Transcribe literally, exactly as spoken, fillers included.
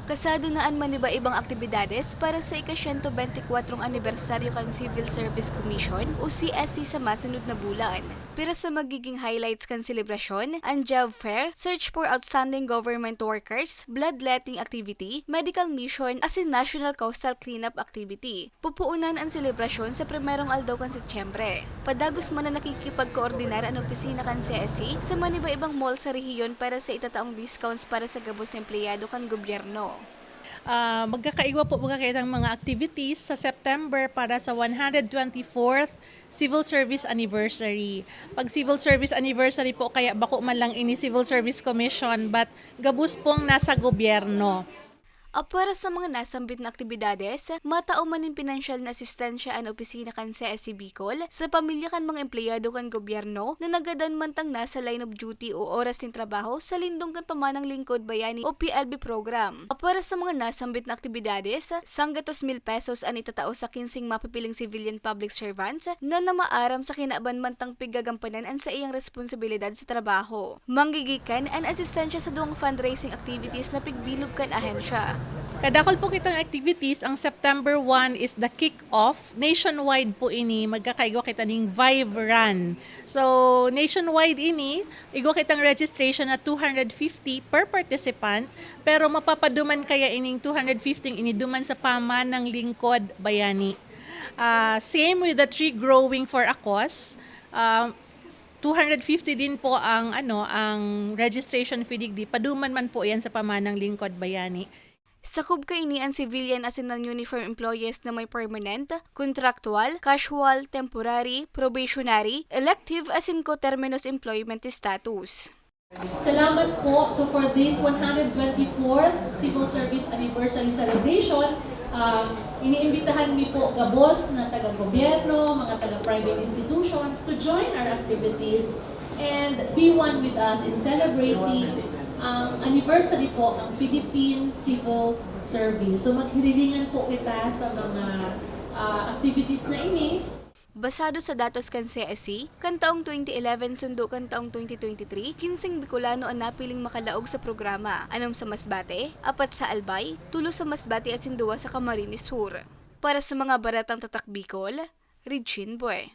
Kasado na an maniba-ibang aktibidades para sa ika-siyento benti kwatro anibersaryo kan Civil Service Commission o C S C sa masunod na bulan. Pira sa magiging highlights kan selebrasyon, an job fair, search for outstanding government workers, bloodletting activity, medical mission, asin National Coastal Cleanup Activity. Pupuunan an selebrasyon sa primerong aldaw kan Setyembre. Padagos man na nakikipagkoordinar an opisina kan C S C sa maniba-ibang mall sa rehiyon para sa itataong discounts para sa gabos na empleyado kan gobyerno. Ah, magkakaigwa po mga kaitang mga activities sa September para sa one hundred twenty-fourth Civil Service Anniversary. Pag Civil Service Anniversary po, kaya bako man lang ini Civil Service Commission, but gabos pong nasa gobyerno. Apwera sa mga nasambit na aktibidades, matao man nin pinansyal na asistensya an opisina kan C S C Bicol sa pamilya kan mga empleyado kan gobyerno na nagadan man tang nasa line of duty o oras nin trabaho sa lindong kan Pamanang Lingkod Bayani o P L B program. Apwera sa mga nasambit na aktibidades, sanggatos mil pesos an itatao sa kinseng mapipiling civilian public servants na namaaram sa kinaban man tang piggagampanan an saiyang responsibilidad sa trabaho. Manggigikan an asistensya sa duwang fundraising activities na pigbilog kan ahensya. Kadakul po kitang activities, ang September one is the kick-off. Nationwide po ini, magkakaigwa kita ning Vive Run. So, nationwide ini, igwa kitang registration na two hundred fifty per participant, pero mapapaduman kaya ining two hundred fifty ini duman sa Pamanang Lingkod Bayani. Ah, same with the tree growing for a cause. Ah, two hundred fifty din po ang, ano, ang registration fee digdi. Paduman man po yan sa Pamanang Lingkod Bayani. Sakob kaini an civilian asin non-uniform employees na may permanent, contractual, casual, temporary, probationary, elective asin coterminous employment status. Salamat po. So for this one hundred twenty-fourth Civil Service Anniversary Celebration, ah, iniimbitahan mi po gabos na taga-gobyerno, mga taga-private institutions to join our activities and be one with us in celebrating ang anniversary po ng Philippine Civil Service. So maghirilingan po kita sa mga, ah, activities na ini. Basado sa datos kan C S C, kan taong twenty eleven sundo kan taong twenty twenty-three, kinseng Bicolano an napiling makalaog sa programa, anom sa Masbate, apat sa Albay, tulo sa Masbate asin duwa sa Camarines Sur. Para sa mga baratang tatak Bicol, Regine Bue.